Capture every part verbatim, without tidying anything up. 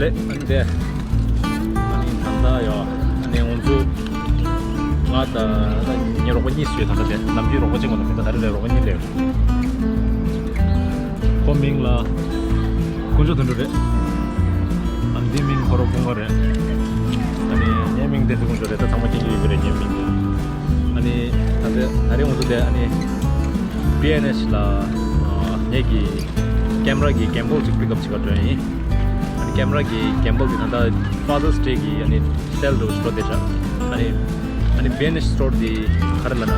ལེ། ཨ་ནི་དེ། ཨ་ནི་ད་ལྟ་ཡོ། ཨ་ནི་ང་ཚོ། ང་དང་ངའི་རོགས་པ་གཉིས་སུ་ཡོད། ད་ལྟ་དེ་ནམ་རྒྱུན་རོགས་པ་གཅིག་མ་གཏོགས་མེད། ད་ད་རེས་རོགས་པ་གཉིས་སླེབས། ཁོ་མིང་ལ་དཀོན་མཆོག་དོན་གྲུབ་རེད། ཨ་ནི་འདི་མིང་ཁོ་རོ་ཀུན་དགའ་རེད། ཨ་ནི་ངའི་མིང་བསྟན་འཛིན་དཀོན་མཆོག་རེད། ད་ཚང་མ་མཁྱེན་གྱི་ཡོད་ཀྱི་རེད། ངའི་མིང་འདི། ཨ་ནི་ད་ལྟ་ད་རེས་ང་ཚོ་དེ་ཨ་ནི་བི་ཨེན་ཨེཆ་ལ་ངེད་ཀྱི་ཀེམ་ར་གི་གེམ་བལ་ཅིག་པིག་ཨབ་བྱེད་ག་འགྲོ་ཡིན། ཨ་ནི་ཀེམ་ར་གི་གེམ་བལ་དེ་ད་ལྟ་ཕ་དར་སི་ཌེ་གི་ཨ་ནི་སེལ་འདྲ་བོ་ཞིག་འགྲོ་བསྡད་ཤག་ཨ་ནི་ཨ་ནི་བི་ཨེན་ཨེཆ་སི་ཊོར་དེ་ག་རེ་ལབ་ན།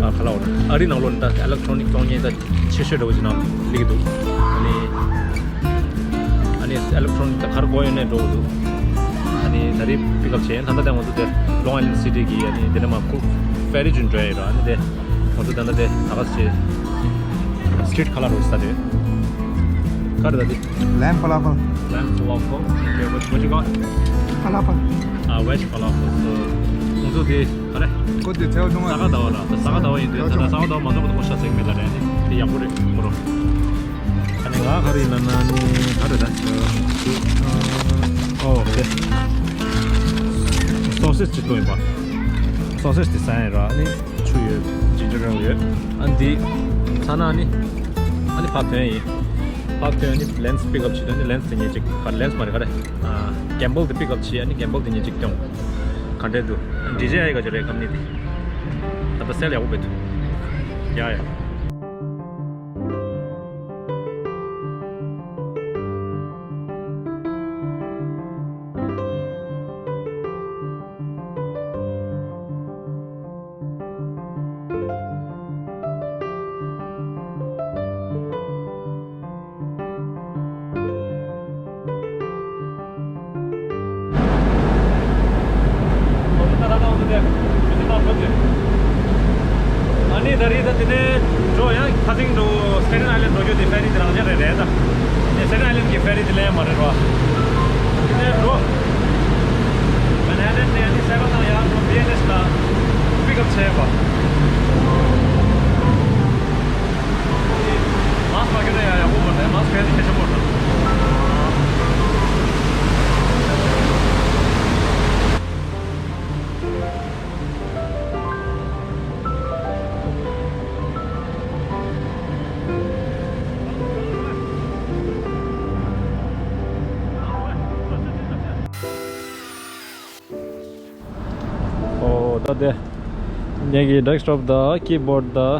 ཨ་ག་ལབ་དགོས་རེད། ཨ་རི་ནང་ལོགས་ནས་ད་ཨི་ལེག་ཊོ་རོ་ནིག་བཙོང་མཁན་ད་ཆེ་ཤོས་འདྲ་བོ་ཅིག་ནང་སླེབས་ཀྱི་འདུག་ཨ་ནི་ཨ་ནི་ཨི་ལེག་ཊོ་རོ་ནིག་ད་ག་རེ་དགོས་ཡོད་ནའི་འགྲོ་གི་འདུག་ཨ་ནི་ད་རེས་པིག་ཨབ་བྱས། ད་ལྟ་དེ་ང་ཚོ་དེ་ལོང་ཨའི་ལེན་ཌི་སི་ཊི་གི་ཨ་ནི་དེ་ནས་མར་ཁུག་ཕེ་རི་བྱོན་འགྲོ་ཡ་ཡོད་ར། ཨ་ནི་དེ་ང་ཚོ་ད་ལྟ་དེ་ད་ག་ཟེ་སི་ཊི་རི་ཊི་ག་ལབ་རེད་ཟེར་ད་དེ། ག་རེ་ད་དེ། Lamb falafel. Lamb falafel. Okay, what, what you got? Falafel. Ah, veg falafel. So, ང་ཚོ་དེ་ག་རེ། ཁོ་དེ་ཚལ་བ་ཆུང་བ། ས་ག་ཟླ་བ་ར། ས་ག་ཟླ་བ་ཡིན་དུས་ད་ལྟ་ས་ག་ཟླ་བ་མ་འཛོམས་པ་དུ་ཁོ་ཤ་ཟ་གི་མེད་ལབ་རེད། ཨ་ནི་དེ་ཡག་པོ་རེད་ཁོ་རོ། ཨ་ནི་ང་ག་རེ་ཡིན་ལབ་ན་ནི་ག་རེ་ད། ཨོ་དེ། སོ་སེ་ཇི་ཅིག་བླུགས་ཡིན་པ། སོ་སེ་ཇི་དེ་ཟ་ཡ་ཡིན་ར། ཨ་ནི་ཆུ་ཡོད། ཇིན་ཇར་ཨེ་ལ་ཡོད། ཨ་ནི་དེ་ཚ་ན་ནི་ཨ་ནི་ཕར་ཐོན་ཡིན། ཕར་ཐོན་ནི་ལེན་སི་པིག་ཨབ་བྱེད་དོན་ནི་ལེན་སི་དེ་ཉིད་ཅིག་ག་ལེན་སི་མ་རེད་ག་རེ། ཨ་གེམ་བལ་དེ་པིག་ཨབ་བྱེད། ཨ་ནི་གེམ་བལ་དེ་ཉིད་ཅིག་སྟོན། ག་འདྲས་འདུག་འདྲི་རྒྱུ་ཡ་ཡི་ག་ཅི་རེད་ཀམ་ནི་དེ། ད་ལྟ་སེལ་ཡག་པོ་བྱེད་འདུག་ཡ་ཡ། ཨ་ནི་ད་རེས་ད་དེ་ནས་འགྲོ་ཡང་ཁ་སང་འགྲོ་སི་ཊེ་ཊེན་ཨའི་ལེན་ཌི་འགྲོ་རྒྱུ་དེ་ཕེ་རི་དེ་རང་འཇགས་རེད་རེད་ད། དེ་སི་ཊེ་ཊེན་ཨའི་ལེན་ཌི་གི་ཕེ་རི་དེ་ལེན་ཡ་མ་རེད་རོ། དེ་ནས་འགྲོ། མན་ཧ་ཊན་ནས་ཨ་ནི་སེ་བ་ནང་ཡར་འགྲོ་བི་ཨེན་ཨེཆ་ལ་པིག་ཨབ་བྱས་པ། མཱ་སི་ཀི་མ་གྱོན་ན་ཡང་ཡག་པོ་མ་རེད། མཱ་སི་ཀི་གྱོན་ན་གལ་ཆེན་པོ་རེད། ཨོ་ད་དེ་ངེད་ཀྱི་ཌེ་སི་ཊོབ་དང་ཀི་བོར་ཌི་དང་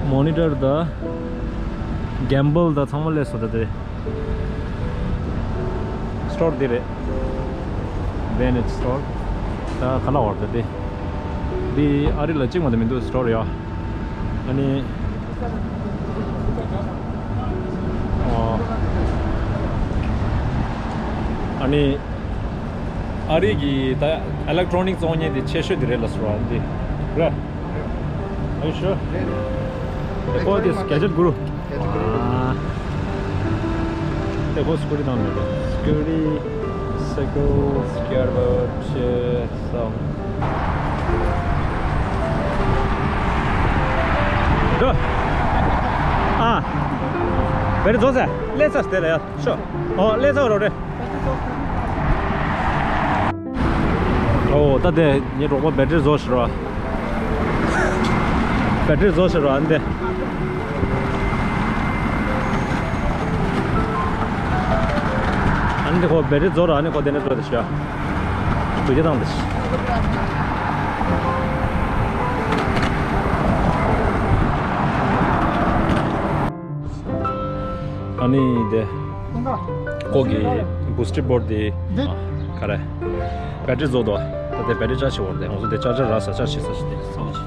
མོ་ནི་ཊར་དང་གེམ་བལ་དང་ཚང་མ་སླེབས་སོང་། ད་དེ་སི་ཊོར་འདི་རེད། བི་ཨེན་ཨེཆ་སི་ཊོར། ད་ག་ལ་བར་ད་དེ་འདི་ཨ་རི་ལ་གཅིག་མ་གཏོགས་མི་འདུག་སི་ཊོར་ཡོད། ཨ་ནི། ཨོ། ཨ་ནི། ཨ་རི་གི་ད་ཨི་ལེག་ཊོ་རོ་ནིག་བཙོང་མཁན་དེ་ཆེ་ཤོས་དེ་རེད་ལབ་སོང་ར་འདི། རེད། Are you sure? They call this gadget guru. Ah. They call scooty down there. Scooty, cycle, skateboard, chair, some. Go. Ah. Very close. Let's us there. Sure. Oh, let's out of there. ཨོ་ད་དེ་ངའི་རོགས་པ་བེ་ཊི་རི་རྫོགས་ཤག་ར། བེ་ཊི་རི་རྫོགས་ཤག་ར་འདི། ཨ་ནི་ཁོ་བེ་ཊི་རི་རྫོགས་ར། ཨ་ནི་ཁོ་དེ་ནས་འགྲོ་དེ་ཤག་འགྲོ་རྒྱུ་དང་དེ་ཤག་ཨ་ནི་དེ། ཁོ་གི་བུ་སི་ཊི་བོར་ཌི་དེ། འདི། ཨ། ག་རེ། བེ་ཊི་རི་རྫོགས་འདུག་ད་དེ་བེ་ཊི་རི་ཅར་ཇི་བྱེད་དགོས་རེད་དེ། ང་ཚོ་དེ་ཅར་ཇར་རག་ས། ཅར་ཇི་བྱེད་ས་ཞིག་དེ་ཚོགས་ཅི།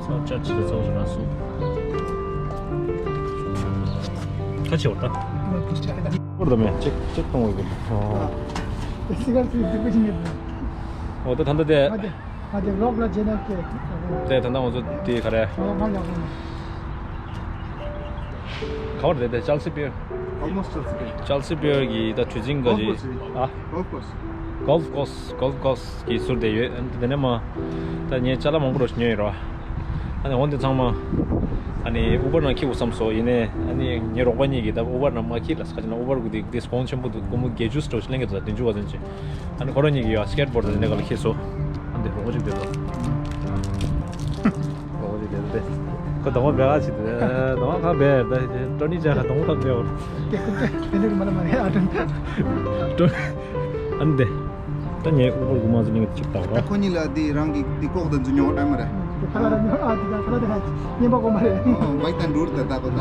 ཚོགས་ཅར་ཇི་ཚོགས་ཅི་རག་སོང་། ཁ་ཕྱེ་བར་ད། བོར་ད་མེད། ཅིག་ཅིག་གཏོང་དགོས་ཀྱི། ཨོ། སི་གར་སི་སྡིག་པ་ཞིག་མེད། ཨོ་ད་ད་ད་དེ། ང་དེ་ང་དེ་ལོག་ལ་བྱེད་ན་སྐད། དེ་ད་ད་ང་ཚོ་དེ་ག་རེ། ང་ལ་ཡག་པོ་མེད། ག་བར་རེད་དེ། ཅལ་སི་པིར། Almost Chelsea Pier. ཅལ་སི་པིར་གྱི་ད་གྲུ་གཟིངས་ག་Golf ཅིག course རེད། ཨ། Golf course. Golf course, golf course གི་ཟུར་དེ་ཡོད། ཨ་ནི་དེ་ནས་མ་ད་ངས་ཅ་ལག་མང་པོ་རོ་ཉོས་ཡོད་ར། ཨ་ནི་འོ་འདི་ཚང་མ་ ཨ་ནི་ཨུ་བར་ནང་འཁྱེར་དགོས་བསམ་སོང་། ཡིན་ནའི་ཨ་ནི་ངའི་རོགས་པ་གཉིས་ཀྱིས་ད་ཨུ་བར་ནང་མ་འཁྱེར་ལབ་ཟེར་ག་ཅིག་ན། ཨུ་བར་གུ་དེ་དེ་གོང་ཆེན་པོ་འདུག་སྒོར་མོ་བརྒྱད་ཅུ་ཙམ་ཞིག་ལེན་གྱི་འདུག་ད་བདུན་ཅུ་བ་ཙམ་ཅིག་ཨ་ནི་ཁོ་རང་གཉིས་ཀྱིས་ཡ་སི་ཀེ་ཊི་བོར་ཌི་དང་དེ་འདྲ་ག་ལ་འཁྱེར་སོང་། ཨ་འདི་རོགས་པ་ཅིག་བསྡད་འདུག་རོགས་པ་ཅིག་བསྡད་འདུག་ཁོ་གདོང་པ་བེ་ག་ཅིག་འདུག་གདོང་པ་ག་བེ་ད་ཀྲོ་ནི་ཅག་ག་གདོང་པ་ག་བེ་འོ། དེ་ནི་མ་ལ་མ་རེད། ཨ་ཀྲོ་ཨ་འདི། ད་ངས་ཨུ་བར་གུ་མ་ཟིན་ནས་ཅིག་བཏང་ར། ཁོ་གཉིས་ལ་དེ་རང་གི་དེ་ལྐོག་ཏུ་འཛུལ་མྱོང་བ་འདྲ་མ་རེད། ཁ་ལ་ར་ཉོ་ཨ་དེ་ད་ཁ་ལ་དེ་ཧ་ཉན་པ་གོ་མ་རེད། ཨོ་བའི་ད་འགྲུར་ད་ད་གོ་ད།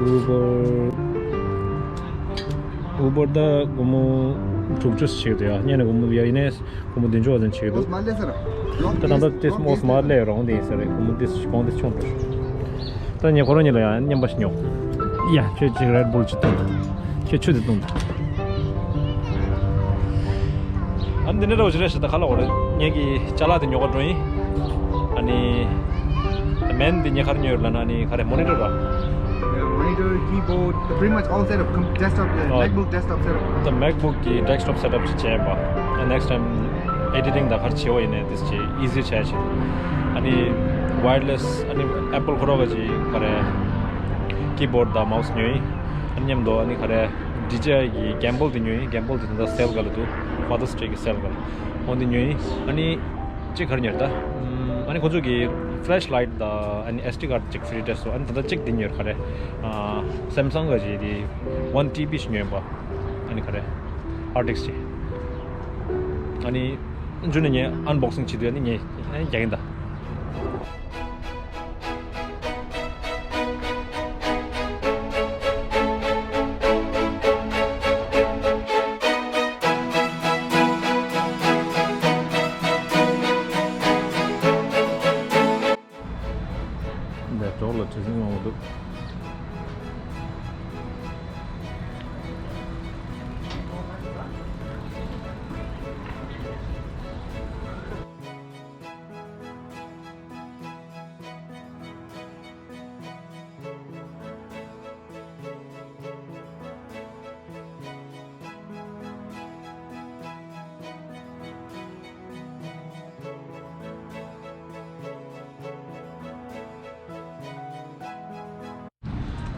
ཨུ་བར་ཨུ་བར་ད་སྒོར་མོ་དྲུག་ཅུ་ཞིག་འདུག་ཡ། ཉན་ནས་སྒོར་མོ་ཡ་ཡིན་ནས། སྒོར་མོ་བདུན་ཅུ་བ་ཙམ་ཆེ་གི་འདུག་ད་ད་ལྟ་ཏིས་མོ་སི་མར་ལས་རོང་དེ་ཡིན་ས་རེད། སྒོར་མོ་ཏིས་གོང་ཏིས་ཆུང་འགྲོ། ད་ངས་ཁོ་རང་གཉིས་ལ་ཡང་མཉམ་པ་ཞིག་ཉོ། ཡ་ཁྱོད་ཅིག་རེད་བུལ་ཅིག་བཏུང་། ཁྱོད་ཆུ་དེ་བཏུང་ད། ཨ་ནི་འདི་འདྲ་འདྲ་བོ་ཞིག་རེད་ཤག་ད་ག་ལ་འོ་རེད། ངས་ཀྱི་ཅ་ལག་དེ་ཉོ་ག་འགྲོ་ཡིན། ཨ་ནི། ད་མེན་འདི་ངས་ག་རེ་ཉོས་ཡོད་ལབ་ན། ཨ་ནི་ག་རེ་མོ་ནི་ཊར་ར། Yeah, monitor, keyboard, the pretty much all setup, com- desktop, uh, ཨ། MacBook desktop setup. ད་MacBook གི་desktop setup ཅིག་བྱས་པ། ཨ་next time editing ད་ག་རེ་བྱེད་པ་ཡིན་ནའི་this ཅིག་easy བྱས་ཤིག་ཨ་ནི་wireless ཨ་ནི་Apple ཁོ་རང་གི་ཅིག་ག་རེ་keyboard དང་mouse ཉོས་ཡིན། ཨ་ནི་མཉམ་དུ་ཨ་ནི་ག་རེ་ཌི་ཇེ་ཨའི་གི་gimbal དེ་ཉོས་ཡིན། gimbal དེ་ད་ལྟ་sale ག་ལ་འདུག Father's Day གི་sale ག་ལ། འོ་འདི་ཉོས་ཡིན། ཨ་ནི་ཅིག་ག་རེ་ཉོས་རེད་ད། ཨམ། ཨ་ནི་ཁོ་ཚོ་གི་flashlight དང་ཨ་ནི་S D card ཅིག་free སྤྲད་སོང་། ཨ་ནི་ད་ལྟ་ཅིག་འདི་ཉོས་ག་རེ། ཨ། Samsung གི་ཅིག་འདི་one T B ཞིག་ཉོས་པ། ཨ་ནི་ག་རེ། hard disk ཅིག་ཨ་ནི་འཇུ་ནི་ངས་unboxing བྱེད་དུས་ཨ་ནི་ངས་ཨ་ནི་རྒྱག་གིན་ད། འདི་གྲོགས་ལ་གྲུ་གཟིངས་ཡོང་གི་འདུག་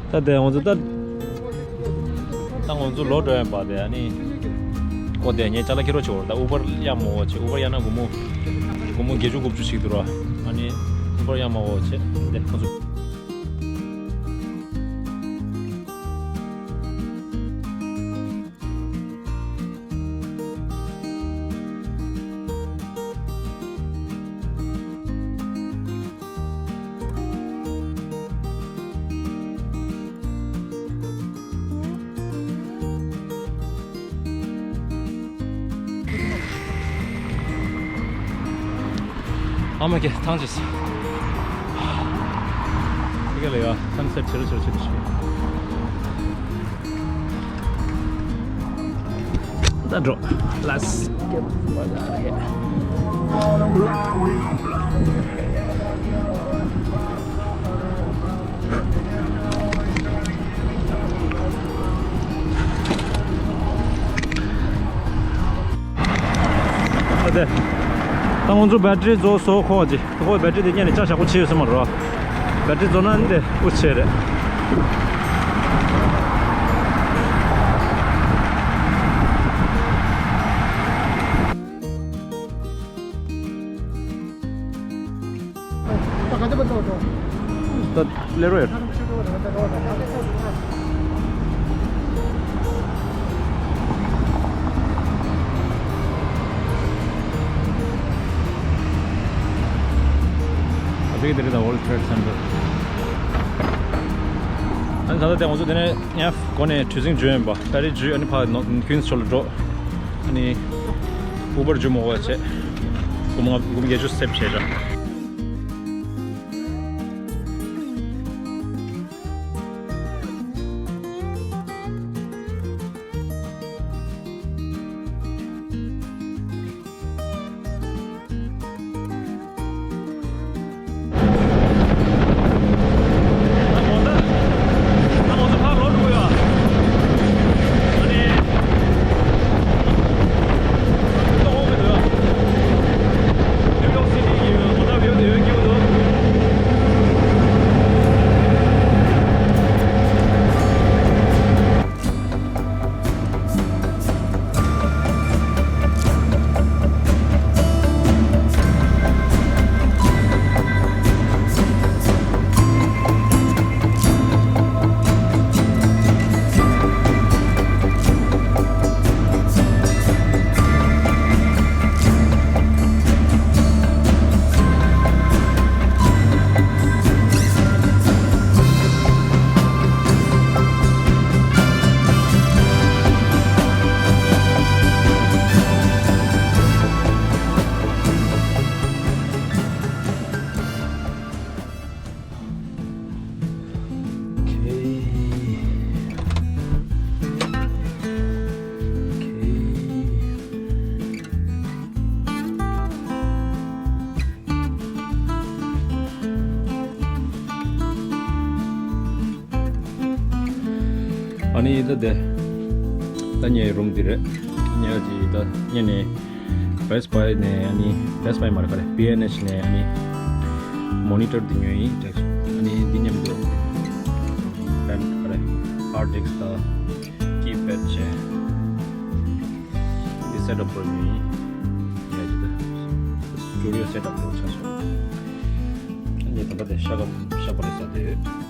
ད་དེ་ང་ཚོ་ད། ད་ང་ཚོ་ལོག་འགྲོ་ཡིན་པ་དེ་ཨ་ནི། ཨོ་དེ་ངས་ཅ་ལག་ཁྱེར་རོགས་བྱེད་འོ། ད་ཨུ་བར་གཡར་མ་འོ་བྱེད། ཨུ་བར་གཡར་ན་སྒོར་མོ། སྒོར་མོ་བརྒྱད་ཅུ་དགུ་བཅུ་ཞིག་འདུག་ར། ཨ་ནི་ཨུ་བར་གཡར་མ་འོ་བྱེད་དེ་ཁོ་ཚོ། ཨ་མ་ཀེ་ཐང་ཅིས། ཨི་ག་ལ་ཡ་sunset ཆེ་རུ་ཆེ་རུ་ཆེ་རུ་ཞིག་ད་འགྲོ། Let's get the fuck out of here. ཨ་དེ། ད་ང་ཚོ་battery རྫོགས་སོང་ཁོ་ཅི། ཁོ་battery དེ་ཉན་ནས་ཆ་བཞག་པོ་བྱེད་ཡོད་ས་མ་རེད། battery རྫོགས་ན་འདི་དབུ་ཆེ་རེད། ད་སླེབས་རོགས་ཡོད། ཨ་ཕི་གི་དེ་རེད་ད། World Trade Center། ཨ་ནི་ད་ལྟ་དེ་ང་ཚོ་དེ་ནས་ཡང་སྒོ་ནས་གྲུ་གཟིངས་འཇུས་ཡིན་པ། ཕ་རི་འཇུས་ཨ་ནི་ཕར་ནོ་ཁུན་སི་ཕྱོགས་ལ་འགྲོ། ཨ་ནི་ཨུ་བར་འཇུ་མ་དགོས་བྱས། སྒོར་མོ་ལྔ་སྒོར་མོ་བརྒྱད་ཅུ་སེབ་བྱས་བཞག་ཨ་ནི་ད་དེ་ད་ངའི་རུམ་འདི་རེད། ངས་ཀྱི་ད་ངས་ནས་Best Buy ནས་ཨ་ནི་Best Buy མ་རེད་ག་རེ། B and H ནས་ཨ་ནི་མོ་ནི་ཊར་འདི་ཉོས་ཡིན། ཌེསྐ་ཨ་ནི་འདི་མཉམ་དུ་པེན་ག་རེ་ཧར་ཌི་སྐ་དང་ཀི་པེ་ཌི་བྱས། འདི་སེ་ཊབ་པོ་ཉོས་ཡིན། ངས་ཀྱི་ད་སི་ཊུ་ཌི་ཡོ་སེ་ཊབ་པོ་ཆགས་སོང་། ངས་ད་ལྟ་དེ་ཤ་ཁམ་ཤ་པ་རེ་ཟ་དེ་ཡོད།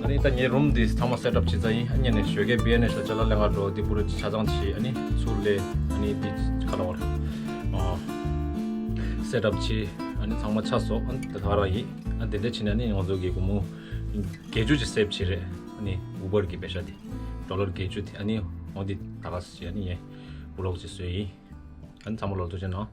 ཨ་ནི་ད་ངའི་རུམ་འདི་ཚང་མ་སེ་ཊབ་བྱེད་ཚར་ཡིན། ཨ་ནི་ནས་ཞོགས་ཀས་བི་ཨེན་ཨེཆ་ལ་ཅ་ལག་ལེན་ག་འགྲོ། འདི་པུ་རུ་ཆ་ཚང་བྱེད། ཨ་ནི་ཚུར་སླེབས། ཨ་ནི་འདི་ཁ་ལ་བར་སེ་ཊབ་བྱེད། ཨ་ནི་ཚང་མ་ཆ་སོང་། ཨ་ནི་ད་ག་རང་ཡིན། ཨ་ནི་དེ་འདྲ་བྱས་ན་ནི་ང་ཚོ་གི་སྒོར་མོ་བརྒྱད་ཅུ་ཅིག་སེབ་བྱེད་རེད། ཨ་ནི་ཨུ་བར་གི་པེ་ཤ་དེ་ཌོ་ལར་བརྒྱད་ཅུ་དེ། ཨ་ནི་འོ་འདི་ད་ག་ཟེར། ཨ་ནི་ངས་བུ་ལོག་ཅིག་བཟོས་ཡིན། ཨ་ནི་ཚང་མ་ལོ་ཐུགས་རྗེ་གནང་།